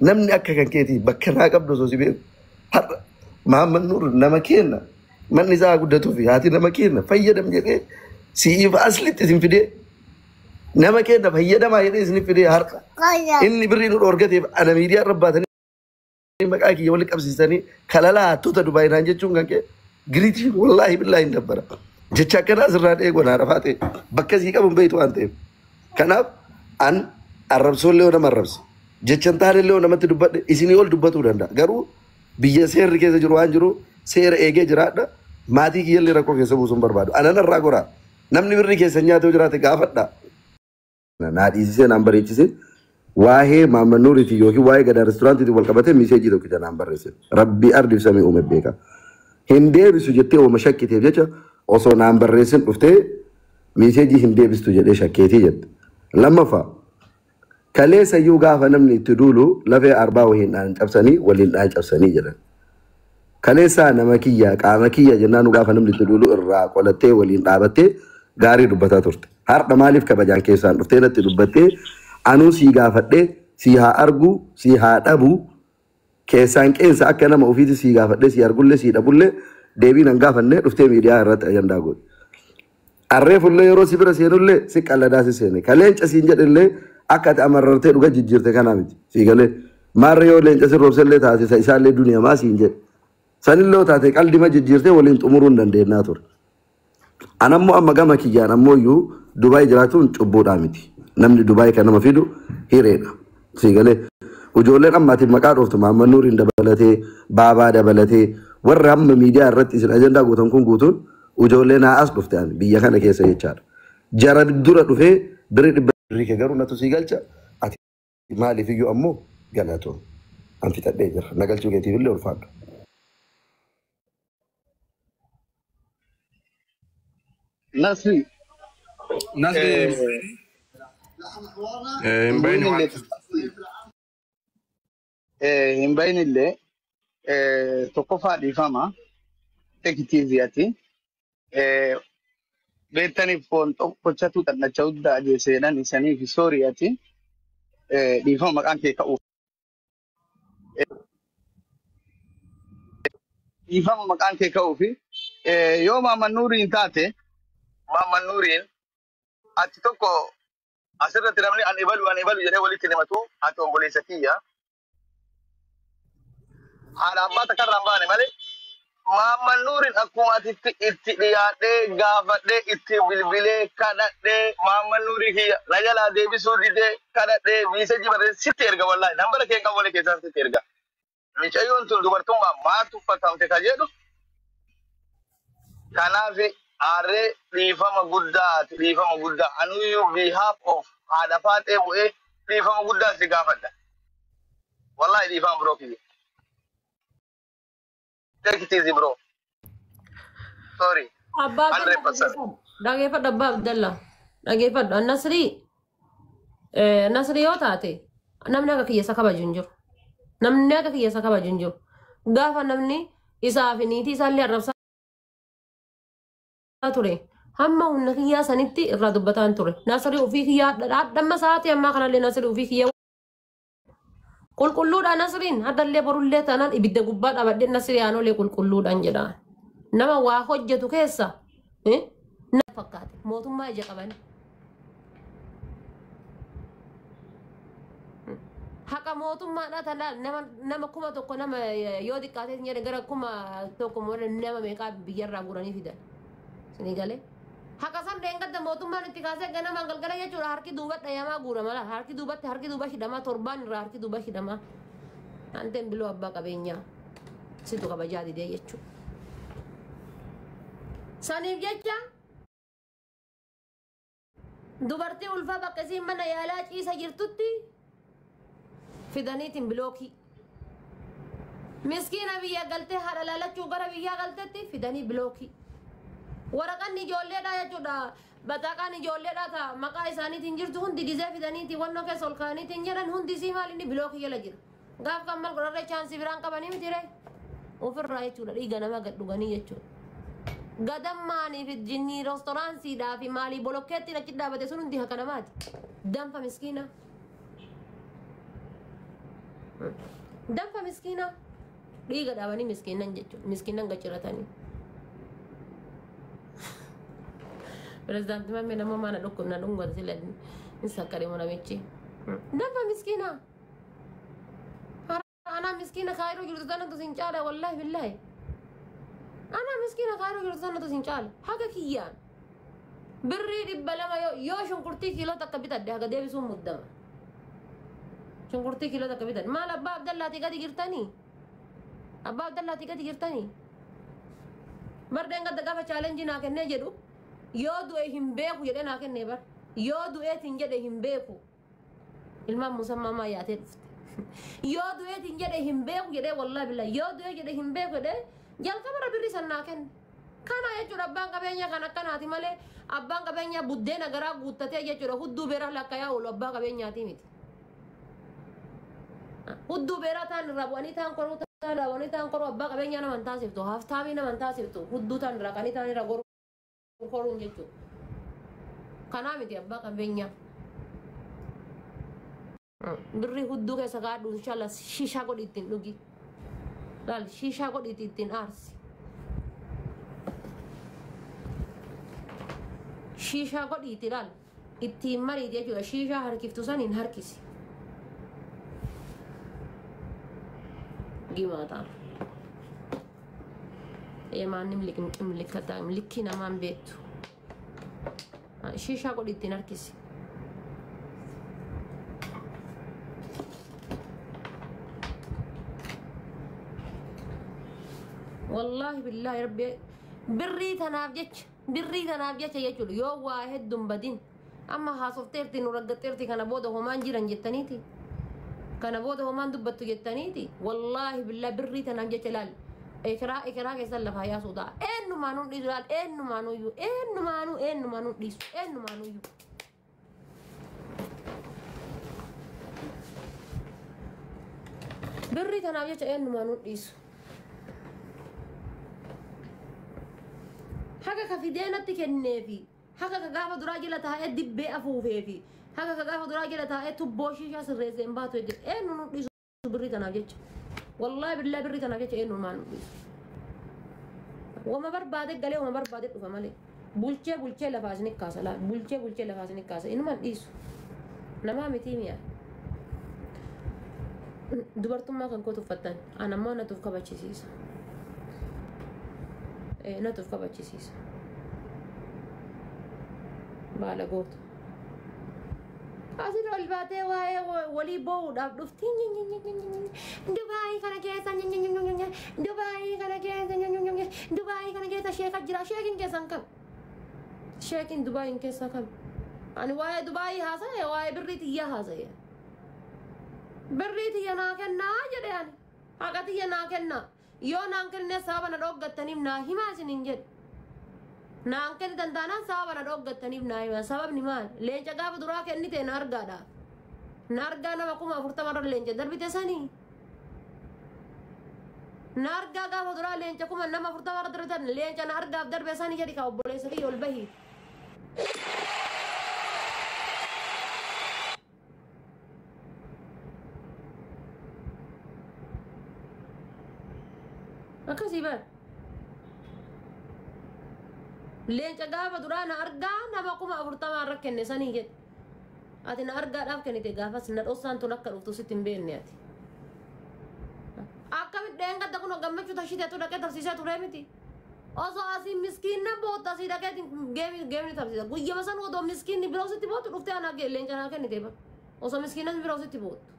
Namni akka kan keetii bakka naa qabdu osoo si beeku. Har'a Mahammad Nuur nama kenna. Manni isaa guddatuu fi haati nama kenna fayyadam jedhee si'iif aslitti isin fidee nama kenna fayyadamaa jedhee isin fidee har'a. Inni birrii nu dhoorgateef ana miidiyaa irra baatanii maqaa kiyya walitti qabsiisanii kalalaa hattoota Dubaay naan jechuun kan kee giriitii wallaahi billaahi hin dabbara. Jecha akkanaa asirraa eeguu naa rafaa ta'e bakka sii qabu hin beektu waan ta'eef. Kanaaf an arrabsoollee yoo nama arrabse jecha hin taanellee yoo namatti dubbadhe isinii ol dubbatuu danda'a. Garuu biyya seerri keessa jiru waan jiru seera eegee jiraadha. Maatii kiyyallee rakkoo keessa buusuu hin barbaadu. Anan irraa goraa. Namni birrii keessa nyaatee yoo jiraate gaafadha. Naa dhiisisee naan bareechisee waa'ee Mahammad Nuuriitiin yookiin waa'ee Gadaa reesturaantiitiin wal qabatee miseejii tokkicha naan barreesse. Rabbii ardiif samii uume beeka. Hin deebisu jettee ooma shakkiteef jecha osoo naan barreessin dhuftee miseejii hin deebistu jedhee shakkeetii jette. Lammaffaa kaleessa iyyuu gaafa namni itti duulu lafee arbaa waliin dhaan cabsanii waliin dhaan cabsanii jedhan. Kaleessaa nama kiyya qaama kiyya jennaan gaafa namni itti duulu irraa qolattee waliin dhaabattee gaarii dubbataa turte. Har'a maaliif kabajaan keessaan dhuftee natti dubbattee anuu sii gaafadhee sii haa argu sii haa dhabu keessaan qeensa akka nama ofiitti sii gaafadhee sii argullee sii dhabullee deebii nan gaafannee dhuftee miidiyaa irratti ajandaa godhe. Arree fullee yeroo si bira seenullee si qalladaa si seene. Ka leenca siin jedhellee akka ati amarartee dhuga jijjiirte kanaa miti. Sii galee maarree yoo leenca si roobsellee taasisa isaallee duniyamaa siin jedhe. Sanillee taate qaldima jijjiirtee waliin xumuruu hin dandeenyaa ture. Anammoo amma gama kiyyaan ammoo iyyuu Dubaay jiraachuun cubbuudhaa miti. Namni Dubaay kan nama fidu hireedha. Sii galee ijoolleen amma ati maqaa dhooftu Mahammad Nuuriin dabalatee Baabaa dabalatee warra amma miidiyaa irratti isin ajandaa gootan kun guutuun ijoollee naa as dhufte ani biyya kana keessa jechaadha. Jara dura dhufee birrii dhibba birrii kee garuu natu sii galcha ati maaliif iyyuu ammoo galatoon an fixadhee jira na galchuu keetiif illee ulfaadhu. Nasri Nasri hin bayne waan hin bayinillee tokkoffaa dhiifama tekitiiziyati beektaniif foon tokkochatu xannacha huddaa ajeesseedhan isanii fi sooriyati dhiifama maqaan kee ka'uuf. Dhiifama maqaan kee ka'uuf yoo Mahammad Nuuriin taate Mahammad Nuuriin ati tokko asirratti namni ani ebalu jedhee walitti himatu ati obboleessa kiyya. Haadha abbaa takka irraa hin baane malee Mahammad Nuuriin akkuma ati itti dhiyaadhee gaafadhee itti bilbilee kadhadhee Mahammad Nuurii kiyya na jalaa deebisuu didee kadhadhee miiseejii barreesse sitti erga wallaahi nambara kee kan wali keessaa sitti erga. Mucayyoon tun dubartummaa maatu uffatamte ka jedhu kanaaf aarree dhiifama guddaa dhiifama guddaa anuyyuu behalf of haadha faaxee bu'ee dhiifama guddaa si gaafadha. Wallaahi dhiifama biroo kiyya. Take it easy bro. Sorry. Abbaa 100%. Dhageeffadhu abbaa Abdalla. Dhageeffadhu. Nasrii Nasrii yoo taate namni akka kiyya isa kabaju hin jiru. Namni akka kiyya isa kabaju hin jiru. Gaafa namni isaa fi niitii isaallee arrabsaa ture. Hamma humna kiyyaa sanitti irraa dubbataan ture. Nasrii ofii kiyyaa dhamma sa'aatii ammaa kanallee Nasrii ofii kiyyaa qulqulluudha Nasriin haddallee borullee taanaan ibidda gubbaa dhaabadhee Nasrii aanolee qulqulluudhaan jedha. Nama waa hojjetu keessa nama fakkaate mootummaa ija qaban. Haqa mootummaadhaa talaal nama 1000 nama yoo xiqqaatee jedhe gara 1000 nama meeqaa biyyarraa guuranii fidan. Isinii galee. Haqa san dheengadda mootummaan itti kaasee ganamaan galgala jechuudha harki duuba dhayamaa guurama laal harki duubatti harki duuba hidhamaa torbaan irraa harki duuba hidhamaa. Anteen biloo abbaa qabeenyaa situ kabajaa didee jechuudha. Saniif jecha dubartii ulfaa bakka isiin mana yaalaa ciisa jirtutti fidaniitiin bilookii. Miskiina biyya galtee haadha laalachuu gara biyyaa galtetti fidanii bilookii. Waraqaan ijoolleedha jechuudha. Bataaqaan ijoolleedha ta'a maqaa isaaniitiin jirtu hundi gizee fidaniitiin wannoo keessa ol kaa'aniitiin jedhan hundi isii maal inni bilookii jala jira. Gaaf kan maal godharree chaansii biraan qabanii miti ree. Ofirraa jechuudha dhiiga nama gad dhuganii jechuudha. Gadammaanii fi jinnii reestooraansiidhaa fi maalii bolokkeetti achi dhaabate sun hundi haqa namaati. Danfa miskiina. Danfa miskiina dhiiga dhaabanii miskiinan jechuudha. Miskiinan gachiratanii. Pirezidaantii Mammee nama maana dhukkubna dhungata sila hin saqqarimu namichi. Danfa miskiina. Anaa miskiina kaayiroo jirtu tanatu sin caala wallaahi billaahi. Anaa miskiina kaayiroo jirtu tanatu sin caala. Haga kiyyaan. Birrii 200 yoo shunkurtii kiiloo takka bitadde haga deebisuun muddama. Shunkurtii kiiloo takka bitadde. Maal abbaa Abdallaatii gadi jirtanii? Abbaa Abdallaatii gadi jirtanii? Bardeen gadda gaafa chaalenjii naa kennee jedhu yoo du'e hin beeku jedhee naa kennee bar. Yoo du'eetiin jedhe hin beeku. Ilmaan musammaa maa yaatee dhufte. Yoo du'eetiin jedhe hin beeku jedhee wallaahi billaahi yoo du'e jedhe hin beeku jedhee jalqabarra birrii san naa kenne. Kana jechuudha abbaan qabeenyaa kan akkanaati malee abbaan qabeenyaa buddeena garaa guuttatee jechuudha hudduu beeraa lakkayaa oolu abbaa qabeenyaati miti. Hudduu beeraa taan irraa bu'anii taan koruu taan irraa bu'anii taan koruu abbaa qabeenyaa nama hin taasiftu haftaamii nama hin taasiftu hudduu taan irraa qanii taan irraa goruun jechuudha. Kanaa miti abbaa qabeenyaa. Birrii hudduu keessa kaadhu inshallah shishaa godhi ittiin dhugi. Laal shishaa godhi ittiin aarsi. Shishaa godhiiti laal ittiin mariiti jechuudha. Shishaa harkiftu saniin harkisi. Gimaataa. Eemaanni milikkataa likkii namaan beektu. Shishaa godhi ittiin harkisi. Wallaahi billaahi rabbi birrii tanaaf jecha birrii tanaaf jecha jechuudha yoo waa hedduun badin amma haasofteerti nu raggatteerti kana booda homaan jiran jettaniiti kana booda homaan dubbattu jettaniiti wallaahi billaahi birrii tanaaf jecha ilaali ekeraa ekeraa keessan lafaa yaasuu ta'a eenyumaanuu dhiisu ilaali eenyumaanuyyuu eenyumaanuu eenyumaanuu dhiisu eenyumaanuyyuu. Birrii tanaaf jecha eenyumaanuu dhiisu. Haga ka fidee natti kenneefi haga ka gaafa duraa jala taa'ee dibbee afuufeefi haga ka gaafa duraa jala taa'ee tubboo shiishaa sirreessee hin baatu jechuudha. Eenyu nu dhiisu birrii tanaaf jecha. Wallaahi billaahi birrii tanaaf jecha eenyu maan nu dhiisu. Wama barbaade galee wama barbaade dhufa malee. Bulchee bulchee lafaa isin kaasa laa bulchee bulchee lafaa isin kaasa inuma dhiisu. Namaa miti mi'a. Dubartummaa kan koo tuffattan ana ammoo natuuf kabachisiisa. Natuuf kabachisiisa. Baala gootu. Asirra ol baatee waa'ee walii boo'uudhaaf dhufti. Dubaayii kana keessa Dubaayii kana keessa Dubaayii kana keessa sheeka jira. Sheekin keessan kam? Sheekin Dubaayiin keessaa kam? Ani waa'ee Dubaayii haasa'e waa'ee birrii xiyyaa haasa'e. Birrii xiyya naa kennaa jedhe ani. Haqa xiyya naa kennaa. Yoo naan kennee sababa na dhooggattaniif naa himaa isin hin jedhu. Naan kennitan taanaan sababa na dhooggattaniif naa himaa. Sababni maal? Leenca gaafa duraa kennite na argaadha. Na argaa nama 40,000 irra leenca darbite sanii. Na argaa gaafa duraa leenca 40,000 irra darbitan leenca na argaaf darbe sanii jedhi ka obboleessa kiyya ol bahi. Akkasii bara. Leenca gaafa duraa na argaa nama 40,000 irra kenne sanii jedhe. Ati na argaadhaaf kennite gaafas na dhoksaan tun akka dhuftu sitti hin beekne ati. Akkamitti dheengadda kun gammachuu tashiteetu dhaqee tarsiisee ture miti. Osoo asii miskiinna bootta asii dhaqee geemni tarsiisa. Guyyama san odoo miskiinni biroo sitti boottu dhuftee anaa leenca naa kennite bara. Osoo miskiinna biroo sitti boottu.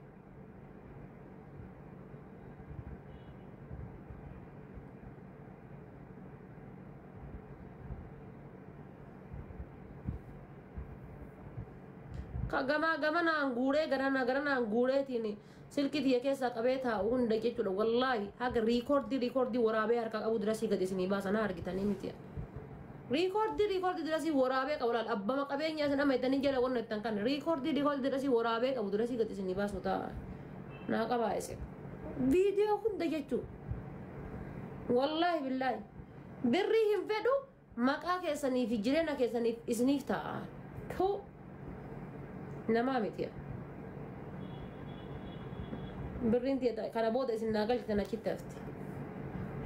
Gama gamanaan guuree garana garanaan guureetiin silkii tiyya keessaa qabee taa'u hunda jechuudha. Wallaahi haga riikoordii waraabee harkaa qabu dirasii gadi isinii baasanaa argitanii miti. Riikoordii dirasii waraabee qabu laal abbama qabeenya isin amma ittanii jala wanna ittan kan riikoordii dirasii waraabee qabu dirasii gadi isinii baasu ta'a. Naa qabaa isin. Viidiyoo hunda jechuudha. Wallaahi billaahi birrii hin fedhu maqaa keessanii fi jireenya keessaniif isiniif ta'a. Namaa miti. Birriin tiyya kana booda isin naa galchitan achitti hafti.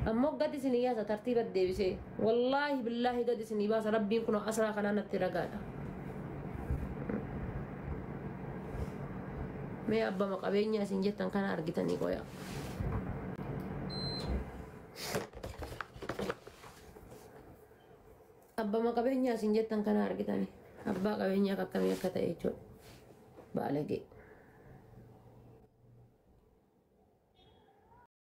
Ammoo gad isinii yaasa tartiiba deebisee wallaahi billaahi gad isinii baasa rabbiin kun asraa kanaa natti ragaadha. Mee abbama qabeenya isin jettan kana argitanii qoya. Abbama qabeenya isin jettan kana argitanii abbaa qabeenyaa akkamii akka ta'e jechuudha. Baalagee.